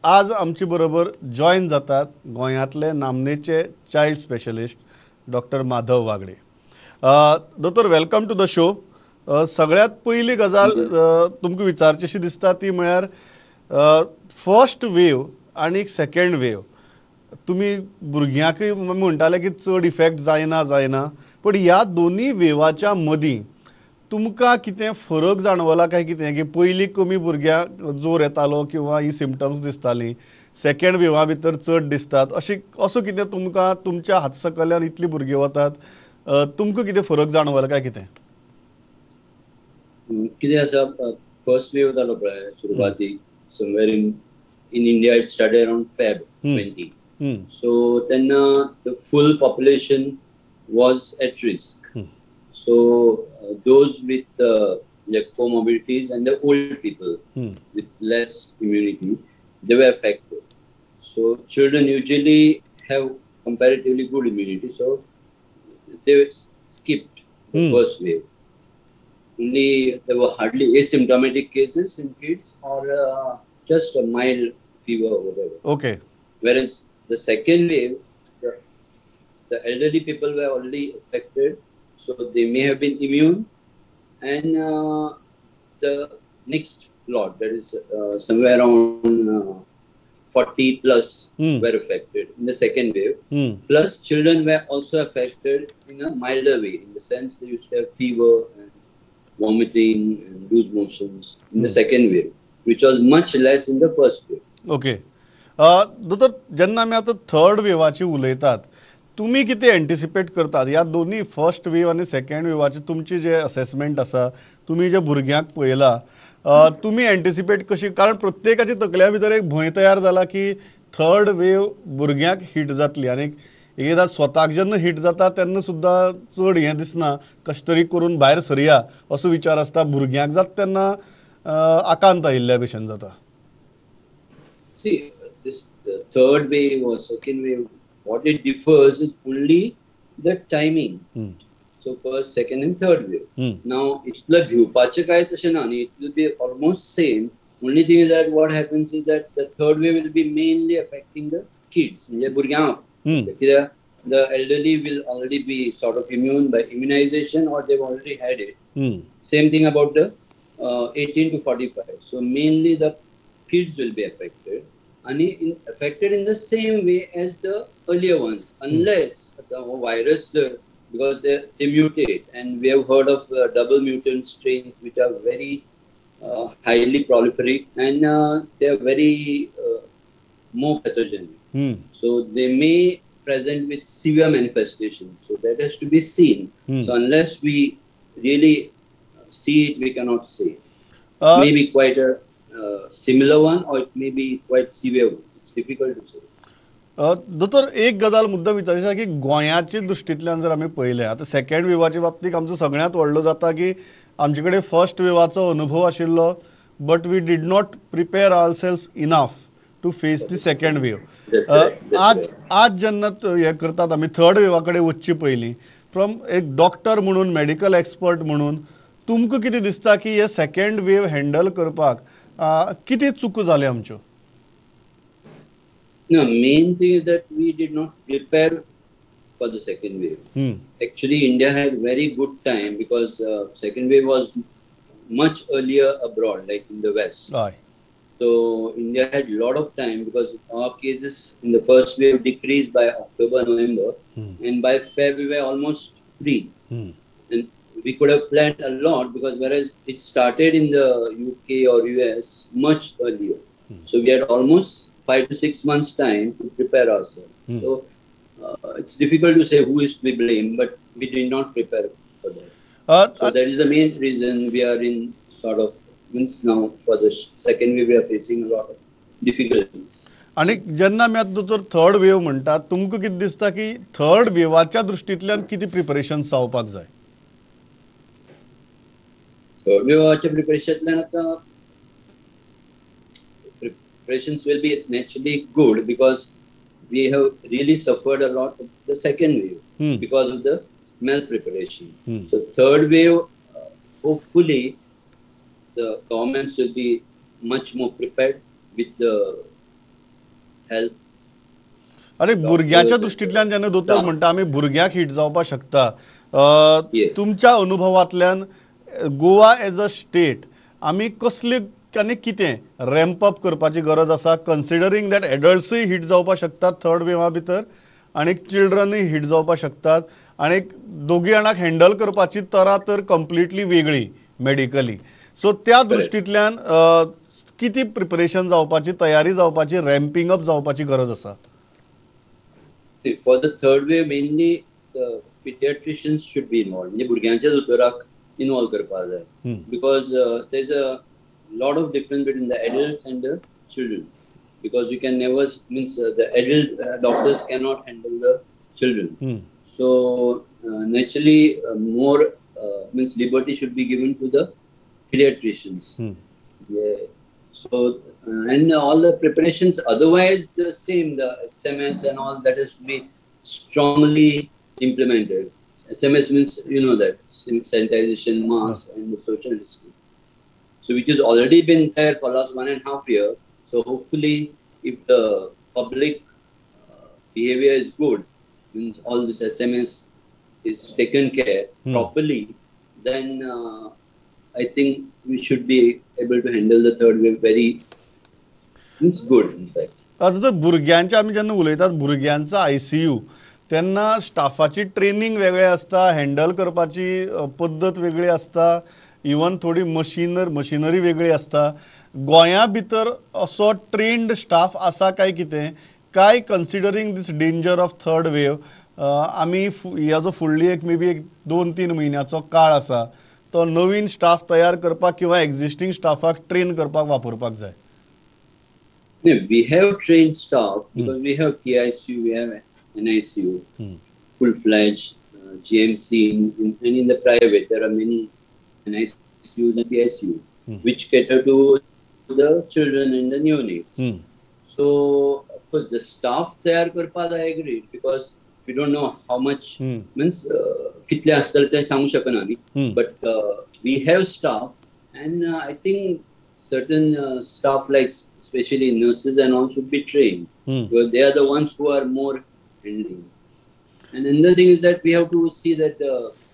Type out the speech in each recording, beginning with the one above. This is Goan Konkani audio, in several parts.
आज आमचे बरोबर जॉयन जातात गोंयांतले नामनेचे child specialist doctor Madhav Wagle. दोतोर, welcome to the show. सगळ्यात पयली गजाल तुमकां विचारची अशी दिसता ती म्हळ्यार फर्स्ट वेव आनी सेकंड वेव तुमी भुरग्यांकय म्हणटाले की चड इफेक्ट जायना जायना, पण ह्या दोनूय वेवाच्या मदीं तुमकां कितें फरक जाणवला काय कितें, की पयलीं कमी भुरग्यांक जोर येतालो किंवा ही सिमटम्स दिसतालीं, सेकंड वेवा भितर चड दिसतात, अशी असो कितें तुमकां तुमच्या हात सकल्यान इतलीं भुरगीं वतात, तुमकां कितें फरक जाणवला काय कितें? कितें आसा, फर्स्ट वेव जालो पळय सुरवातीक somewhere in India it started around Feb 20. So तेन्ना the full population was at risk. So those with the comorbidities and the old people with less immunity, they were affected. So children usually have comparatively good immunity, so they skipped the first wave. Only there were hardly asymptomatic cases in kids or just a mild fever or whatever. Okay. Whereas the second wave, the elderly people were already affected, so they may have been immune, and the next lot, that is somewhere around 40 plus were affected in the second wave. Plus children were also affected in a milder way, in the sense they used to have fever and vomiting and loose motions in the second wave, which was much less in the first wave. Okay. दोतोर, जेन्ना आमी आतां थर्ड वेवाची उलयतात, तुमी कितें एंटिसिपेट करतात ह्या दोनूय फर्स्ट वेव आनी सेकंड वेवाचे तुमची जे असेसमेंट आसा, तुमी जे भुरग्यांक पळयला, तुमी एंटिसिपेट कशी, कारण प्रत्येकाच्या तकल्या भितर एक भंय तयार जाला की थर्ड वेव भुरग्यांक हिट जातली आनी एकदां स्वताक जेन्ना हिट जाता तेन्ना सुद्दां चड हें दिसना, कशें तरी करून भायर सरया असो विचार आसता, भुरग्यांक जाता तेन्ना आकांत आयिल्ल्या भशेन जाता. See, this the third wave or second wave, what it differs is only the timing. So first, second and third wave. Now, इतलं भिवपाचें काय तशें ना, it will be almost same. Only thing is that what happens is that the third wave will be mainly affecting the kids, म्हणजे भुरग्यांक. कित्याक the elderly will already be sort of immune by immunization or they've already had it. Same thing about the 18 to 45. So mainly the kids will be affected. And affected in the same way as the earlier ones, unless the virus, because they mutate, and we have heard of double mutant strains which are very highly proliferate and they are very more pathogenic. So they may present with severe manifestations. So that has to be seen. So unless we really see it, we cannot say. May be quite a similar one or it may be quite severe one. It's difficult to say. दोतोर, एक गजाल मुद्दाम विचारता की गोंयाचे दृश्टींतल्यान जर आमी पळयलें, आतां सेकंड वेवाच्या बाबतींत आमचो सगळ्यांत व्हडलो जाता की आमचे कडेन फर्स्ट वेवाचो अनुभव आशिल्लो, but we did not prepare ourselves enough to face the second wave. आज आज जेन्ना हें करतात आमी थर्ड वेवा कडेन वचचे पयलीं, फ्रॉम एक डॉक्टर म्हणून, मेडिकल एक्सपर्ट म्हणून तुमकां कितें दिसता की हे सेकंड वेव हँडल करपाक कितें चुको जाल्यो आमच्यो? No, main thing is that we did not prepare for the second wave. Actually, India had very good time because second wave was much earlier abroad, like in the West. Right. So India had a lot of time because our cases in the first wave decreased by October, November, and by February we were almost free. And we could have planned a lot because whereas it started in the UK or US much earlier. So we had almost 5 to 6 months time to prepare ourselves. So it's difficult to say who is to be blamed, but we did not prepare for that. So that is the main reason we are in sort of, means now for the second wave we are facing a lot of difficulties. आनी जेन्ना आमी आतां दोतोर थर्ड वेव म्हणटात, तुमकां कितें दिसता की थर्ड वेवाच्या दृश्टींतल्यान कितें प्रिपरेशन जावपाक जाय? थर्ड वेवाच्या प्रिपरेशनांतल्यान आतां preparations will be naturally good because we have really suffered a lot of the second wave because of the malpreparation. So third wave, hopefully the governments will be much more prepared with the health. आनी भुरग्यांच्या दृश्टींतल्यान जेन्ना दोतोर म्हणटा आमी भुरग्यांक हिट जावपाक शकता, तुमच्या अनुभवांतल्यान गोवा एज अ स्टेट आमी कसली आनी कितें रॅम्प अप करपाची गरज आसा, कन्सिडरींग that एडल्ट्सूय हिट जावपाक शकतात थर्ड वेवा भितर आनी चिल्ड्रनूय हिट जावपाक शकतात आनी दोगी जाणांक हँडल करपाची तरा तर कंप्लिटली वेगळी मेडिकली. सो त्या दृश्टींतल्यान कितें प्रिपरेशन जावपाची, तयारी जावपाची, रॅम्पिंग अप जावपाची गरज आसा? For the third wave mainly the paediatricians should be involved, म्हणजे भुरग्यांच्या दोतोराक इनवॉल्व करपाक जाय, because there is a lot of difference between the adults and the children, because you can never means the adult doctors cannot handle the children. So naturally more means liberty should be given to the pediatricians. Yeah. So and all the preparations otherwise the same, the SMS and all that has to be strongly implemented. SMS means you know that sanitization, mask and the social distance. So which has already been there for last 1.5 years. So hopefully if the public behavior is good, means all this SMS is taken care properly, then I think we should be able to handle the third wave very means good in fact. आतां तर भुरग्यांचे आमी जेन्ना उलयतात भुरग्यांचो ICU तेन्ना स्टाफाची ट्रेनींग वेगळें आसता, हँडल करपाची पद्दत वेगळी आसता, इवन थोडी मशिनरी वेगळी आसता. गोंया भितर असो ट्रेन्ड स्टाफ आसा काय कितें, काय considering this danger of third wave आमी ह्या जो फुडली एक मे बी एक 2-3 म्हयन्याचो काळ आसा तो नवीन स्टाफ तयार करपाक किंवा एक्झिस्टींग स्टाफाक ट्रेन करपाक वापरपाक जाय? We have trained staff because we have PICU, we have NICU, full-fledged GMC, and in the private there are many NICUs and PICUs which cater to the children and the neonates. So of course the staff तयार करपाक I agree, because we don't know how much means कितले आसतले ते सांगू शकना आमी, but we have staff and I think certain staff like especially nurses and all should be trained because they are the ones who are more handling. And another thing is that we have to see that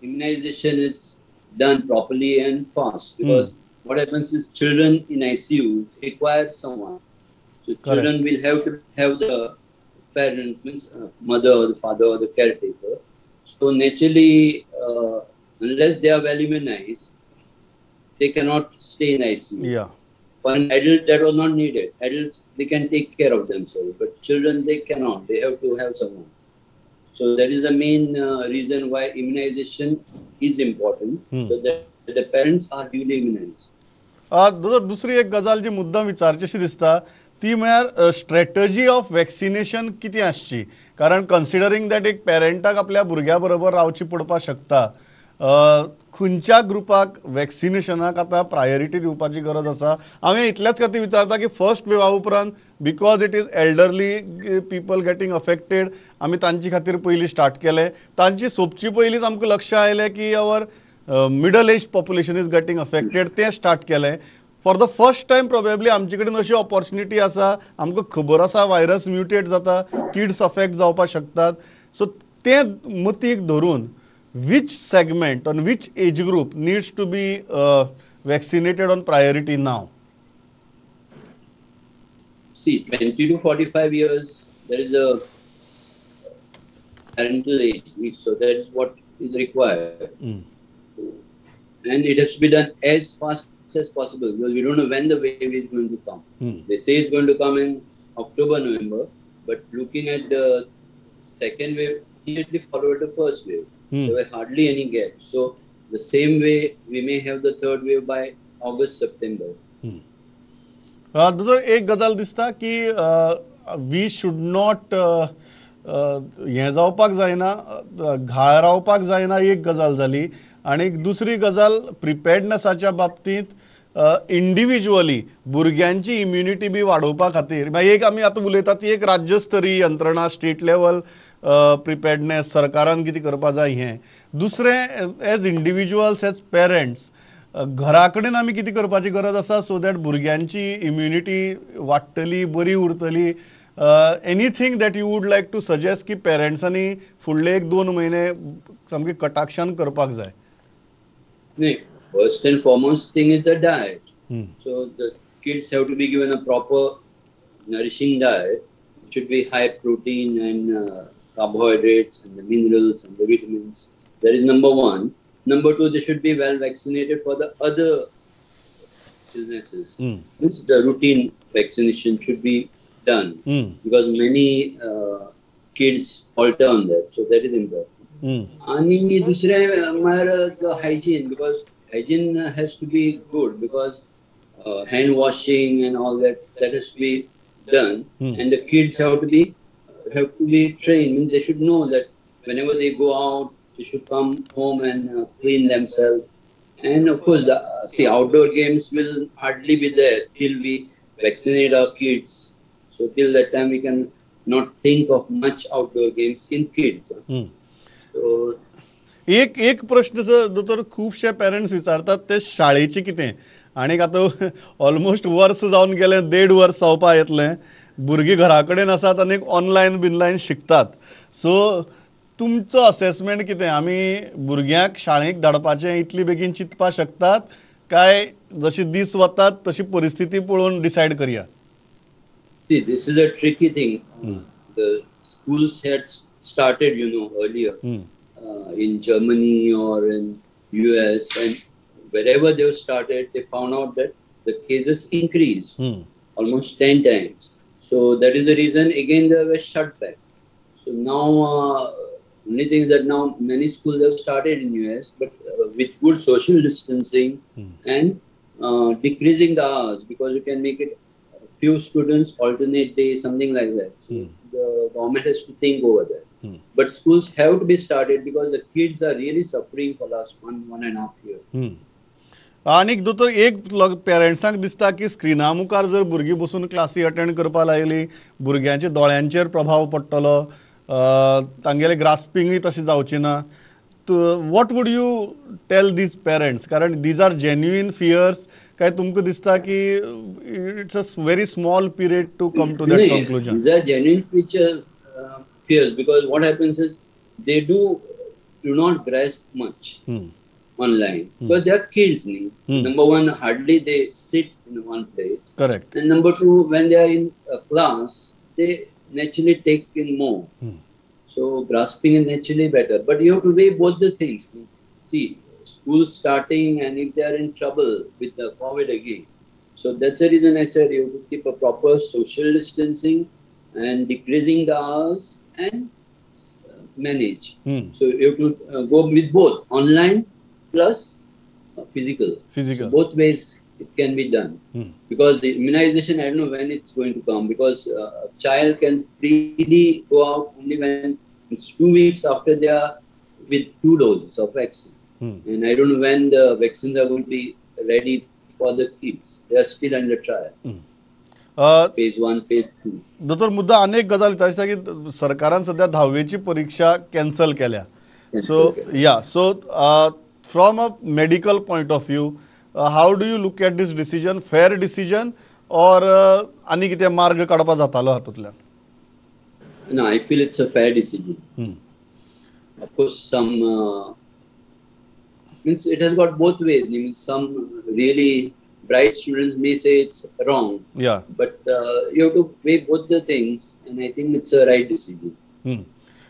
immunization is done properly and fast, because what happens is children in ICUs require someone. So children will have to have the parents, means mother or the father or the caretaker. So naturally, unless they are well immunized, they cannot stay in ICU. Yeah. For an adult, that was not needed. Adults, they can take care of themselves, but children, they cannot. They have to have someone. So that is the main reason why immunization is important, so that the parents are duly immunized. दुसरी एक गजाल जी मुद्दाम विचारची अशी दिसता ती म्हळ्यार स्ट्रॅटजी ऑफ वॅक्सिनेशन कितें आसची, कारण कन्सिडरींग that एक पेरंटाक आपल्या भुरग्या बरोबर रावची पडपाक शकता, खंयच्या ग्रुपाक वॅक्सिनेशनाक आतां प्रायोरिटी दिवपाची गरज आसा? हांवें इतल्याच खातीर विचारता की फर्स्ट वेवा उपरांत because it is elderly people getting affected, आमी तांचे खातीर पयलीं स्टार्ट केलें, तांची सोंपची पयलींच आमकां लक्ष आयलें की our middle age population is getting affected, तें स्टार्ट केलें. For the first time probably आमचे कडेन अशी ऑपॉर्च्युनिटी आसा, आमकां खबर आसा व्हायरस म्युटेट जाता, किड्स अफेक्ट जावपाक शकतात, सो तें मतीक धरून which segment on which age group needs to be vaccinated on priority now? See, 20 to 45 years, there is a parental age, so that is what is required. And it has to be done as fast as possible, because we don't know when the wave is going to come. They say it's going to come in October, November, but looking at the second wave, immediately followed the first wave. There were hardly any gaps. So the same way we may have the third wave by August, September. दोतोर एक गजाल दिसता की we should not हें जावपाक जायना, घाळ रावपाक जायना, एक गजाल जाली. आनी दुसरी गजाल प्रिपेर्डनेसाच्या बाबतींत इंडिविज्युअली भुरग्यांची इम्युनिटी बी वाडोवपा खातीर मागीर एक आमी आतां उलयता ती एक राज्यस्तरीय यंत्रणा, स्टेट लेवल प्रिपेर्डनेस सरकारान कितें करपा जाय हें. दुसरें एज इंडिविज्युअल्स एज पेरंट्स घरा कडेन आमी कितें करपाची गरज आसा सो that भुरग्यांची इम्युनिटी वाडटली, बरी उरतली Anything that you would like to suggest की पेरंट्सांनी फुडले 1-2 म्हयने सामकी कटाक्षान करपाक जाय? न्ही, first and foremost thing is the diet. So the kids have to be given a proper nourishing diet. It should be high protein and carbohydrates and the minerals and the vitamins. That is number one. Number two, they should be well vaccinated for the other illnesses. Means the routine vaccination should be done because many kids alter on that. So that is important. And दुसरें म्हळ्यार the hygiene, because hygiene has to be good, because hand washing and all that, that has to be done. And the kids have to be trained. Means they should know that whenever they go out, they should come home and clean themselves. And of course, the outdoor games will hardly be there till we vaccinate our kids. So till that time, we can not think of much outdoor games in kids. So एक एक प्रश्न सर दोतोर, खुबशे पेरंट्स विचारतात ते शाळेचे कितें, आनीक आतां ऑलमोस्ट वर्स जावन गेलें, 1.5 वर्स जावपा येतलें, भुरगीं घरा कडेन आसात आनी ऑनलायन बिनलायन शिकतात. सो तुमचो असेसमेंट कितें, आमी भुरग्यांक शाळेक धाडपाचें इतली बेगीन चिंतपाक शकतात काय जशी दीस वतात तशी परिस्थिती पळोवन डिसायड करया? See, this is a tricky thing. The schools had started, you know, earlier in Germany or in US, and wherever they started, they found out that the cases increased almost 10 times. So that is the reason again they were shut back. So now, only thing is that now many schools have started in US, but with good social distancing and decreasing the hours, because you can make it few students alternate days, something like that. So the government has to think over that. But schools have to be started because the kids are really suffering for last 1.5 years. आनीक दोतोर, एक पेरंट्सांक दिसता की स्क्रिना मुखार जर भुरगीं बसून क्लासी अटेंड करपाक लागली, भुरग्यांच्या दोळ्यांचेर प्रभाव पडटलो, तांगेलें ग्रास्पिंगूय तशें जावचें ना. What would you tell these parents? कारण these are genuine fears काय तुमकां दिसता की it's a very small period to come to that conclusion? These are genuine fears, because what happens is they do not grasp much online, because they are kids. Number one, hardly they sit in one place. Correct. And number two, when they are in a class, they naturally take in more. So grasping is naturally better. But you have to weigh both the things. See, school starting and if they are in trouble with the COVID again. So that's the reason I said you have to keep a proper social distancing and decreasing the hours and manage. So you have to go with both online plus physical. Physical. So both ways it can be done. Because the immunization, I don't know when it's going to come, because a child can freely go out only when it's 2 weeks after they are with 2 doses of vaccine. And I don't know when the vaccines are going to be ready for the kids. They are still under trial. Phase 1, phase 2. दोतोर, मुद्दा अनेक गजाल विचारता की सरकारान सध्या 10वेची परीक्षा कॅन्सल केल्या. So yeah, so from a medical point of view, how do you look at this decision? Fair decision or आनी कितें मार्ग काडपा जातालो हातूंतल्यान? No, I feel it's a fair decision. Of course, some means it has got both ways. I mean, some really bright students may say it's wrong. Yeah. But you have to weigh both the things, and I think it's a right decision.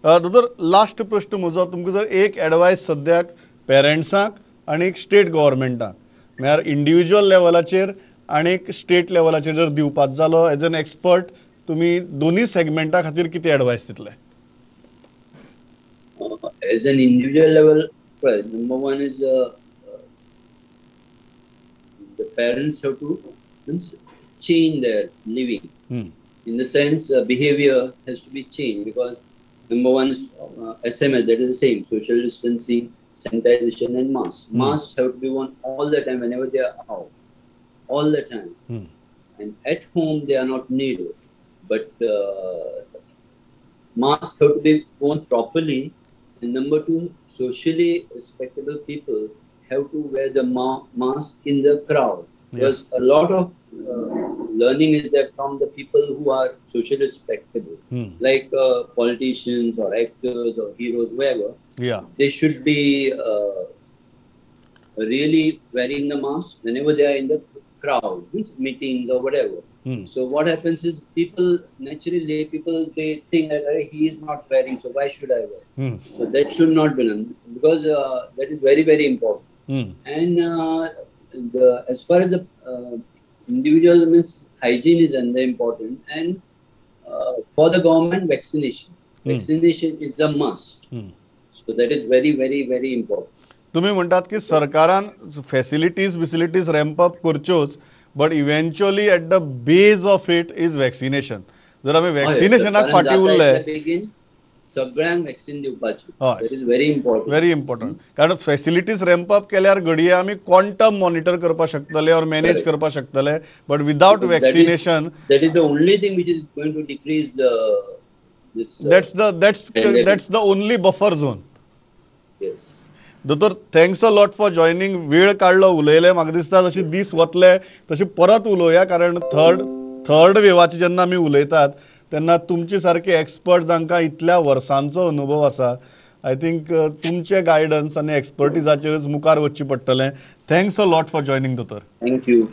दोतोर, लास्ट प्रश्न म्हजो, तुमकां जर एक एडवायस सद्याक पेरंट्सांक आनी स्टेट गव्हर्मेंटाक, म्हळ्यार इंडिविज्युअल लेवलाचेर आनी स्टेट लेवलाचेर जर दिवपाक जालो एज एन एक्सपर्ट, तुमी दोनूय सेगमेंटा खातीर कितें एडवायस दितले? As an individual level, well, number one is the parents have to change their living. In the sense, behavior has to be changed, because number one is SMS, that is the same, social distancing, sanitization and masks. Masks have to be worn all the time whenever they are out, all the time. And at home they are not needed, but masks have to be worn properly. And number two, socially respectable people have to wear the mask in the crowd. Because a lot of learning is there from the people who are socially respectable, like politicians or actors or heroes, whoever. Yeah. They should be really wearing the mask whenever they are in the crowd, means meetings or whatever. So what happens is people, naturally, people, they think that he is not wearing, so why should I wear? So that should not be done, because that is very, very important. And as far as the individual, means hygiene is another important, and for the government, vaccination. Vaccination is a must. So that is very, very, very important. तुम्ही म्हणतात की सरकारान फॅसिलिटीज बिसिलिटीज रॅम्प अप करच्योच, but eventually at the base of it is vaccination. जर आमी वॅक्सिनेशनाक फाटीं उरले, सगळ्यांक वॅक्सिन दिवपाचें, that is very important, very important. कारण फॅसिलिटीज रॅम्प अप केल्यार घडये आमी क्वांटम मॉनिटर करपाक शकतले ऑर मॅनेज करपाक शकतले, but without vaccination that is the only thing which is going to decrease the that's the only buffer zone. Yes. दोतोर, thanks a lot for joining. वेळ काडलो, उलयले, म्हाका दिसता जशे दीस वतले तशे परत उलोवया, कारण थर्ड वेवाचे जेन्ना आमी उलयतात तेन्ना तुमचे सारके एक्सपर्ट जांकां इतल्या वर्सांचो अनुभव आसा, I think तुमचे गायडन्स आनी एक्सपर्टिजाचेरच मुखार वचचें पडटलें. Thanks a lot for joining दोतोर. Thank you.